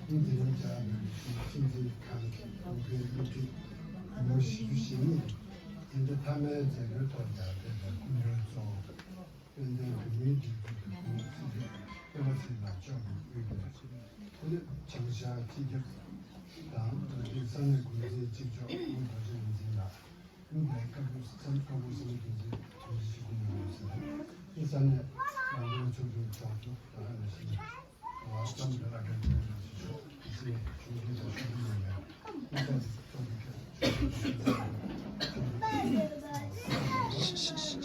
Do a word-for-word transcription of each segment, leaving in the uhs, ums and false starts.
ཁུངས་དེ་ནས་བྱ་བའི་རིག་གཞུང་ཚན་རྩལ་ཁང་གི་ཨུ་ཁའི་སློབ་ཁྲིད་ལོ་བཞི་བཅུ་ཞེ་གཉིས་དེ་འདྲ་མཐའ་མའི་མཛད་སྒོའི་ཐོག་ཀྱང་ཕེབས་པའི་སྐུ་མགྲོན་གཙོ་བོ་དཔལ་ལྡན་བོད་མིའི་སྒྲིག་འཛུགས་ཀྱི་དབུ་བློ་སྲིད་ཟུར་པད་མ་ཚེ་རིང་ལགས་མཆོག་གིས་དབུས་པའི་བྱང་ཤར་སྤྱི་ཁྱབ་དང་འབྲེལ་ཡོད་ས་གནས་འགོ་འཛིན་གཅིག་ལྕོགས་སྐུ་ངོ་རྡོ་རྗེ་རིག་འཛིན་ལགས། སྐུ་ངོ་སྐབས་བབ་སེམས་སྐབས་བབ་སེམས་ཀྱི་འཛིན་འཛིན་ཞུ་སྐུ་ངོ་ཡོད་ཟེར། ཨི་ས་གནས་རང་དབང་ཚོགས་འདུའི་ཚོགས་གཙོ་ད་ག་ནང་བཞིན་བར་ཙམ་དུ་ལ་འབྲེལ་མཐུན་ལ་ཞུ་ཆོག་གི་ཚེ་ཆུང་དུས་དང་ཆུང་དུས་ཡོད་པའི་ཨི་ས་ཚོགས་ཀྱི་ཁྱབ་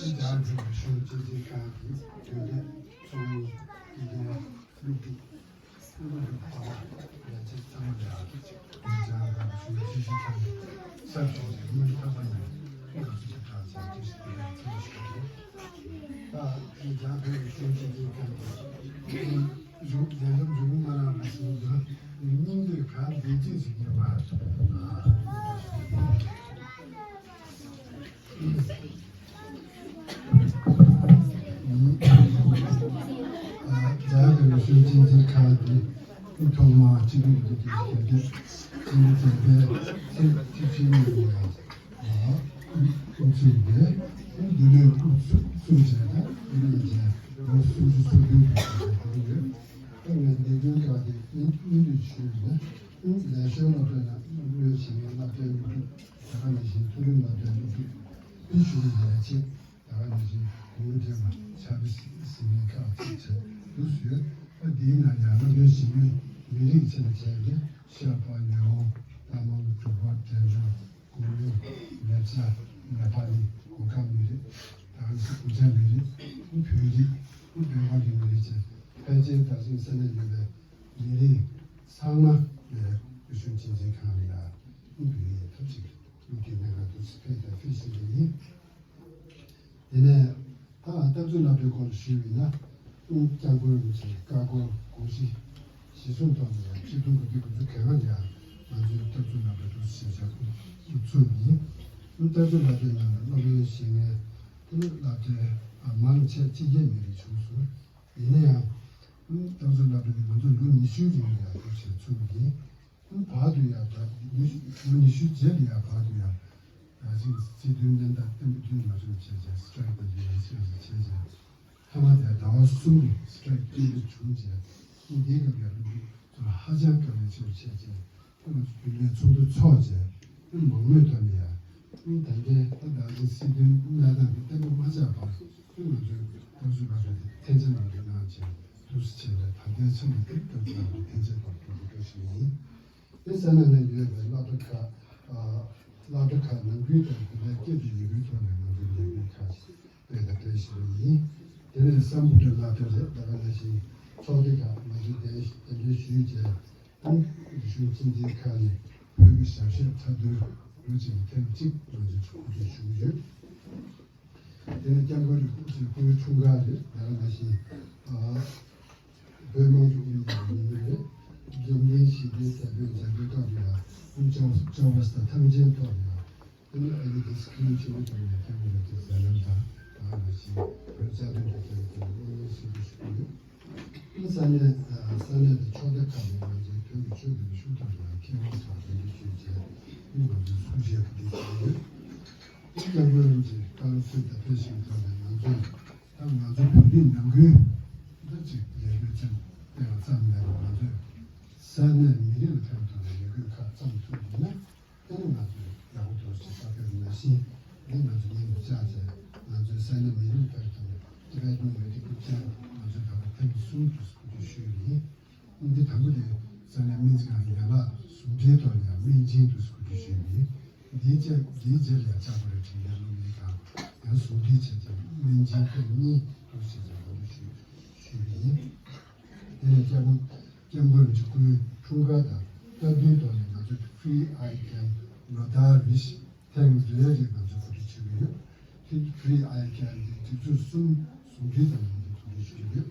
ཨི་ཇཱ་འབྲུག་གཞུང་སྤྱི་འཛིན་ཁང་གི་དོན་གཅོད་ཚོགས་མི་དགེ་རྒན་སློབ་ཕྲུག་རྒྱ་གར་གཞུང་སྤྱི་འཐུས་ཁག་གིས་ཐོག་མར་སྤྱི་འཐུས་ཀྱི་གལ་ཏེ་སྤྱི་འཐུས་ཚོགས་པའི་ཚེས་བཅུ་གཅིག་ཉིན་ལ་སྐུ་ཚེ་ནས་འདི་ལོའི་སྐུ་གསུམ་བྱས་ན་འདི་ལོའི་རྗེས་ལོ་སུམ་ཅུ་སོ་བདུན་གྱི་ཞིག་ལ་ཕེབས་ཡོད། ད་ངས་ལས་དོན་ཁག་དེ་སྙིང་སྙིང་དུ་ཞུས་ན་ལས་ཞོར་སློབ་གྲྭ་ནང་སློབ་གཉེར་བྱེད་མཁན་སློབ་གྲྭའི་སློབ་ཕྲུག་ད་ག་ནང་བཞིན་མཐོ་རིམ་སློབ་གྲྭའི་སློབ་ཕྲུག་དེ་ཞུ་བ་ཡག་ཆེད། ད་ག་ནང་བཞིན་གོང་དུ་དྲན་པ་ཆབ་སྲིད་ཟིན་མིན་ཁག་ཅིག་བྱས་འདུག་ཟེར། ད་འདིའི་ནང་ཡང་སློབ་གཉེར་བྱེད་མི་མི་རིགས་ཆེད་ལ་བྱས་ཏེ་ཤར་པ་ཉི་ཧོང་ཏཱ་མཱལ་གྲུ་པ་བྲན་གཡོག་གུ་ཡངས་ལེབ་ཅ་ནེ་པ་ལི་གུར་དཀར་མི་རིགས་ད་ག་ནང་བཞིན་གུ་ཇཱ་མི་རིགས་བོད་རིགས་བོད་པ་གི་མི་རིགས་བཅས་ཕལ་ཆེར་དར་ཞིང་ས་གནས་ཡོད་པའི་མི་རིགས་ཚང་མ་ལས་སྐུ་གཞོན་སྤྱི་འཛིན་ཁང་ལ་ཡང་བོད་ཡིག་ཐབས་ཅིག་སློབ་ཁྲིད་གནང་ག་འདུག་ཟེར་ཕེབས་དང་ཕེབས་བཞིན་པ་ཡིན། དེ་ནས་ད་སྟག་མཚོ་སློབ་གྲྭའི་སྐོར་ཞུས་པ་ཡིན་ན། སྐྱབས་མགོན་རིན་པོ་ཆེའི་བཀའ་བསྒོ་དགོངས་གཞི་གཞིར་བཟུང་ཐོག་ནས་ཡང་ཆིག་སྟོང་དགུ་བརྒྱ་དགུ་བཅུ་གོ་ལྔ་ནས་ཡང་ང་ཚོའི་སྟག་མཚོ་སློབ་གྲྭ་འདུག་སེ་བྱས་བྱས་དབུ་བཙུགས་ཡིན། སྟག་མཚོ་སློབ་གྲྭའི་ནང་ལ་སློབ་ཡོན་བཞེས་མཁན་སློབ་གྲྭའི་མང་ཆེ་ཕྱི་རྒྱལ་མི་རིགས་བྱུང་སོང་། ཡིན་ན་ཡང་། སྟག་མཚོ་སློབ་གྲྭ་འདི་ང་ཚོ་ལོ་ཉི་ཤུའི་རིང་ལ་ཡང་འདུག་སེ་ཚུགས་ཡིན། བར་དུ་ཡང་ད་ལོ་ཉི་ཤུ་རྗེས་ལ་ཡང་བར་དུ་ཡང་ད་ཅིག་སྲིད་དོན་གནད་འགག་བརྟན་པོ་བསྐྲུན་མ་ཐུབ་བྱས་བྱས་སི་ཊེ་རེག་དང་ཡང་སེ་ཡང་སེ་བྱས་བྱས་མཐའ་མ་དེ་ཟླ་བ་གསུམ་རིང་སི་ཊེ་རེག་བསྐྲུན་པ་བྱུང་བྱས་འདིའི་སྐབས་ཡང་ལོ་རྒྱུས་ཚོར་ཧ་ཅང་དཀའ་ལས་ཆེན་པོ་བྱས་བྱས་ཁོ་རང་ཚོ་རྒྱུན་ལས་ཚོགས་འདུ་ཚོགས་བྱས་མང་མོས་ཐོག་ནས་ཡང་ད་ལྟའི་ད་ད་ཅིག་སྲིད་དོན་གནས་སྟངས་དེ་བརྟན་པོ་མ་ཆགས་བར་ང་ཚོས་ད་ཚོད་ལ་ཐེན་ཅན་ནང་དུ་གནང་བྱས་འདུག་སེ་བྱས་ནས་ད་ལྟའི་ཆ་ནས་ཏིག་ཏག་ཏག་ཏག་ཐེན་ཅན་ཐོག་ཏུ་འགྲོ་བཞིན་ཡིན། དེ་ས་གནས་ནང་ཡོད་པའི་སློབ་གྲྭ་ཁག་སློབ་གྲྭ་ཁག་ནང་ཁུལ་དང་དེ་འདྲའི་སྐད་དུ་ཡི་གེའི་ཐོག་ནས་ང་ཚོའི་ལས་འགུལ་ཁག་ཅིག་སྤེལ་དང་སྤེལ་བཞིན་པ་ཡིན། དེ་ནས་སམ་བྷོ་ཊའི་སློབ་གྲྭ་རེད། ད་ག་ནང་བཞིན་ཚོགས་སྡེ་ཁག་ང་ཚོས་གདན་གདན་འདྲེན་ཞུས་བྱས་རིག་གཞུང་སྤྱི་འཛིན་ཁག་ནས་བོད་ཀྱི་ཞབས་ཞུ་མཐའ་དོན་རུ་ཅིག་ཐེངས་གཅིག་ང་ཚོས་གོ་སྒྲིག་ཞུ་གི་ཡོད། དེ་ནས་སྐྱབས་མགོན་རིན་པོ་ཆེའི་སྐུའི་འཁྲུངས་སྐར་རེད། ད་ག་ནང་བཞིན་བོད་དམངས་ཀྱི་དབུ་བརྙེས་པའི་ཉིན་མོ་རེད། འཛམ་གླིང་ཞི་བདེའི་དེད་དཔོན་མཛད་སྒོའི་སྐབས་ལ་ཡང་ཅོ་ཅོ་བ་སྟ་ཐམས་ཅད་ཐོག་ནས་ཡང་ཨ་ནི་དེ་སི་ཀི་རིན་ཆེན་པོ་ཐོག་ནས་སྐྱབས་མགོན་རིན་པོ་ཆེའི་མཛད་རྣམ་དང་ད་ག་ནང་བཞིན་བོད་རྩ་དོན་དང་འབྲེལ་བའི་གློག་བརྙན་གསར་པ་ཞིག་ཡོད། ས་གནས་ས་གནས་དང་ཕྱོགས་མཐའ་ཁག་ནས་ང་ཚོའི་བོད་ཀྱི་ཆོས་ཀྱི་རིག་གཞུང་ཐོག་ལ་མཁས་དབང་ཚོར་གདན་འདྲེན་ཞུས་བྱས་ང་ཚོའི་གསུང་བཤད་ག་འདྲ་ཞུས་ཡོད། སྐྱབས་མགོན་རིན་པོ་ཆེ་བཀའ་སློབ་ཚུལ་དང་འབད་བཞིན་དུ་ནས་ང་ཚོས་ད་ང་ཚོ་བོད་རིགས་ནང་ཁུལ་ད་ཅིག་ལས་འགུལ་ཙམ་སྤེལ་བ་ཙམ་མེད་པར་ང་ཚོས་ས་གནས་མི་རིགས་ལ་ཕན་ཐོགས་པའི་ལས་འགུལ་ཁག་བརྩམས་ཐུབ་ཡོད་ན། དེ་ནི་ང་ཚོས་ཡག་པོ་འདུག་ཅེས་བཀའ་ཕེབས་ནང་བཞིན་འདི་ང་ཚོ་སྙིང་དུ་བཅངས་བྱས་ང་ཚོའི་ས་གནས་མི་རིགས་ཕེབས་ཐོག་ནས་ཏི་བེད་མི་རིགས་ཀྱི་སྐུ་ཚེ་ང་ཚོའི་བར་ལ་ཐེངས་གསུམ་དུ་གོ་སྒྲིག་ཞུས་ཡིན། འདི་དང་པོ་དེ་ས་གནས་སྨན་རྩིས་ཁང་ཡན་ལག་ཟུང་འབྲེལ་ཐོག་ནས་ཡང་སྨན་སྦྱིན་དུ་གོ་སྒྲིག་ཞུས་ཡིན། འདིའི་རྗེས་འདིའི་རྗེས་ལ་ཡང་ལྕགས་པོ་རེ་དྲིན་ལན་སློབ་གཉེར་ཁང་ཡང་ཟུང་འབྲེལ་བྱས་ཀྱང་སྨན་སྦྱིན་ཐེངས་གཉིས་དུ་བྱས་ཀྱང་གོ་སྒྲིག་ཞུས་ཞུས་ཡིན། དེ་ནས་སྐྱབས་མགོན་སྐྱབས་མགོན་རིན་པོ་ཆེ་སྐུའི་འཁྲུངས་སྐར་དང་སྟབས་བསྟུན་ཐོག་ནས་ང་ཚོ་Free Eye Camp ལོ་ལྟར་རེ་བཞིན་ཐེངས་རེ་རེ་ང་ཚོ་གོ་སྒྲིག་བྱེད་ཀྱི་ཡོད། དེ་Free Eye Camp དེ་སྒྲིག་འཛུགས་གསུམ་ཟུང་འབྲེལ་དང་ང་ཚོ་གོ་སྒྲིག་ཞུ་གི་ཡོད།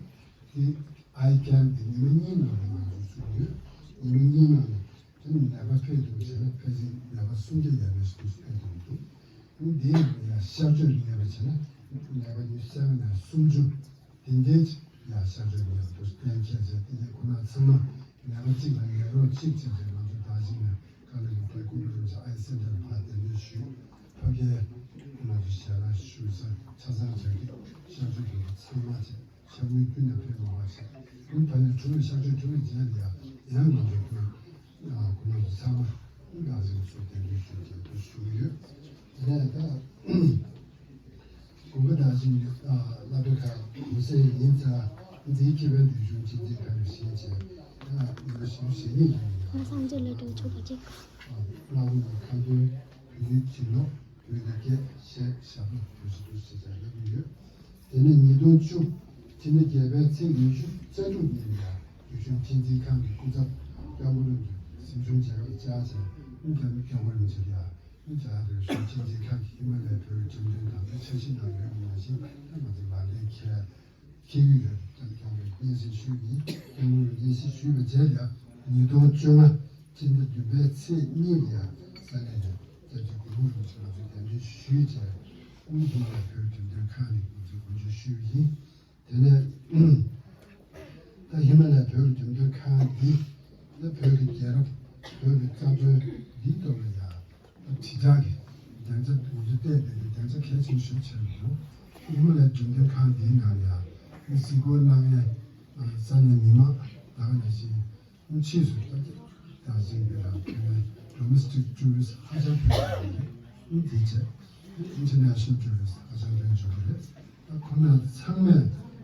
དེ་Eye Camp དེ་ཉི་མ་གཉིས་ནང་ལ་ང་ཚོ་ཚུགས་ཡོད། ཉི་མ་གཉིས་ནང་ལ་དེ་ནི་ནད་པ་ཕེབས་འདུག་ཟེར་ན་ཕལ་ཆེར་ནད་པ་སུམ་བརྒྱ་ཡར་མར་ཞིག་ཕེབས་འདུག་འདུག་འདིའི་ནང་ལ་ཡང་གཤགས་བཅོས་ལ་ཉན་པ་བྱས་ན་ནད་པ་ཉི་ཤུ་རྩ་ལྔ་ནས་སུམ་ཅུ་དེ་འདྲའི་ཅིག་ཡང་གཤགས་བཅོས་ལ་ཉན་པ་འདུག་གཏན་འཁེལ་བྱས་དེ་འདྲའི་ཁོ་ན་ཚང་མ་ ལས་ཀ་གཅིག་ལ་ལས་རོགས་གཅིག་བྱས་ཏེ། ང་ཚོ་ད་ཅིག་ནས་ཀ་ལ་ཡུ་ཐེ་ཀུན་ལུ་རིན་པོ་ཆེ་ཨའི་སེན་ཊར་ཕར་གདན་འདྲེན་ཞུས། ཕ་གིའི་ང་ཚོ་ཞལ་ལག་ཞུ་ས་ཆ་ཚང་རྒྱག་གི་གཤག་བཅོས་དེ་ཚང་མ་བྱས། ཤག་མི་ཀུན་ནས་ཕེབས་མ་བ་ཞིག་ཡིན། ད་ནི་གྲུབ་པའི་གཤག་བཅོས་གྲུབ་པའི་རྗེས་ལ་ཡང་ཡང་ང་ཚོ་ཀུན་ཁོ་ན་ཚོ་ཚང་མ་ཀུན་ལ་ཟིན་སུ་གདན་འདྲེན་ཞུས་ཏེ་འདུག་ཞུ་གི་ཡོད། དེ་ནས་ད་དགོན་པ་དང་ཅིག་སློབ་གྲྭ་ཁག་གུང་སེང་ཡིན་ཙང་འཛིན་ཁེ་ཕན་འདུས་གཞུང་སྤྱི་འཐུས་ཁང་གི་ཞིང་ཆེན་ཡང་ཉི་མ་བཞི་བཅུ་ཞེ་གཉིས་ལ་ཡང་ང་སང་ཚོ་ལ་འགྲོ་ཆོག་པ་ཅིག་བླ་བོ་ནས་ཁ་འདོན་བོད་ཡིག་བྱིན་རླབས་བོད་ཀྱི་སྐད་གཞས་ཞབས་བྲོ་བོད་ཞི་བོད་ཞེས་བྱ་ལབ་ཀྱི་ཡོད། དེ་ནས་ཉིས་སྟོང་བཅུ་ཕྱི་ཟླ་བརྒྱད་པའི་ཚེས་ཉི་ཤུ་རྩ་དྲུག་ཉིན་ལ་འདུས་གཞུང་སྤྱི་འཐུས་ཁང་གི་སྐུ་ཚབ་སྐྱབས་མགོན་རིན་པོ་ཆེ་གཟིམ་ཆུང་མཇལ་ཁ་བཅར་བྱས། སྐྱབས་མགོན་རིན་པོ་ཆེ་ལ་ཡང་བཅར་རེ་ཞུ། སྤྱི་འཐུས་ཁང་གི་ཧི་མ་ལ་ཡའི་བོད་ཀྱི་འགྲེམས་སྟོན་དང་འཚམས་པའི་འཆར་གཞི་ནང་ཡོད་པ་ནང་བཞིན་ད་ང་ཚོ་ལག་ལེན་འཁེལ་འཁེལ་གྱི་ཡོད་པ་སྐྱབས་མགོན་སྙན་སེང་ཞུས་ཡིན། སྐྱབས་མགོན་སྙན་སེང་ཞུས་པའི་རྗེས་ལ་ཉིས་སྟོང་བཅོ་ལྔ་ཕྱི་ཟླ་བདུན་པའི་ཚེས་གཉིས་ལ་ཡང་ས་གནས་ནས་སྐྱབས་རྗེ་གུང་ཐང་རིན་པོ་ཆེ་ང་ཚོས་གདན་འདྲེན་ཞུས་བྱས། དབུས་ཧི་མ་ལ་ཡའི་བོད་ཀྱི་འགྲེམས་སྟོན་ཁང་ནས་ང་ཚོས་དགོངས་ཞུ་ཞུས་པ་ཡིན། དེ་ནས་ད་ཧི་མ་ལ་ཡའི་བོད་ཀྱི་འགྲེམས་སྟོན་ཁང་འདི་ད་བོད་ཀྱི་རྒྱལ་རབས་བོད་ཀྱི་རྩ་དོན་འདིའི་ཐོག་ལ་ཡང་ད་དྲིལ་བསྒྲགས་ཀྱི་སྡིངས་ཆ་ང་ཚོས་བལྟས་བསྡད་དེ་སྡིངས་ཆ་གལ་ཆེན་ཞིག་ཆགས་ཡོད། ཧི་མ་ལ་ཡའི་འགྲེམས་སྟོན་ཁང་འདིའི་ནང་ཡང་གཟིགས་སྐོར་གནང་མཁན་ས་གནས་མི་མང་ད་ག་ནང་བཞིན་ཕྱིས་སུ་ད་ད་གཟིགས་པའི་རང་ཁྱོན་ནས་domestic tourist ཧ་ཅང་ཕོན་ཆེན་ཡོད་རེད། འདི་བྱས་international tourist ཧ་ཅང་ཕོན་ཆེན་པོ་རེད། ད་ཁོ་ན་ཚང་མས་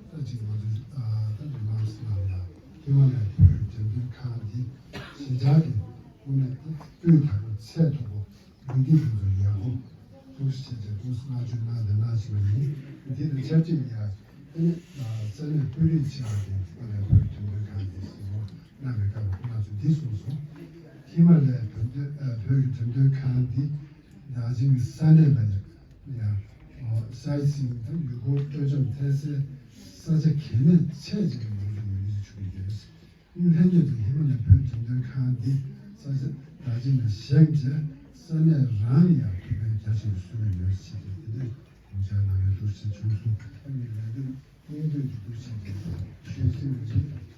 ད་ཅིག་ང་ཚོ་ད་རི་མང་སི་ནང་ལ་ཧི་མ་ལ་ཡའི་བོད་འགྲེམས་སྟོན་ཁང་འདི་གཞིས་ཆགས་ཀྱི་དངོས་གནས་ད་སྤུས་དག་པོ་ཚད་མཐོ་པོ་ལུས་འདི་དེ་ཚོ་ཡག་པོ་ཐུགས་རྗེ་ཆེ་ཐུགས་སུ་བསྔགས་བརྗོད་གནང་དེ་གནང་བཞིན་པ་ཡིན། འདི་དང་ཆབས་ཅིག་ཡ་ཨ་ནི་ས་གནས་དཔོན་རིགས་ཆེ་བ་དེ་ཧི་མ་ལ་ཡའི་བོད་འགྲེམས་སྟོན་ཁང་འདི་གཟིགས་སྐོར་གནང་བའི་སྐབས་ལ་ཁོ་རང་ཚོས་འདི་གསུངས་སོང་། ཧི་མ་ལ་ཡའི་བོད་འགྲེམས་ཨ་བོད་ཀྱི་འགྲེམས་སྟོན་ཁང་འདི་ནང་བཞིན་གྱི་ས་གནས་ལ་ཡང་ཡང་སའི་སིན་དང་ཡུལ་སྐོར་སྤྲོ་འཆམ་འཕེལ་སའི་ས་ཆ་གལ་གནད་ཆེ་ཆེ་གི་ནང་དུ་ངོས་འཛིན་བྱུང་ཡོད། ལྷན་རྒྱས་ཚོས་ཧི་མ་ལ་ཡའི་བོད་འགྲེམས་སྟོན་ཁང་འདི་ས་ཆ་ད་ཅིག་ནས་བཞེངས་རྗེས་ས་གནས་རང་ཡང་ཁེ་ཕན་རྒྱ་ཆེ་བ་བསུ་གི་ཡོད་ཅེས་དེ་འདྲའི་དགོངས་འཆར་གནང་ཡོད་འདུག་ཅེས་བྱུང་སོང་། ཨ་ནི་ལས་དོན་སྙིང་བསྡུས་ཀྱི་འདུག་ཅེས་ཞུས་ཟིན་པ་རེད།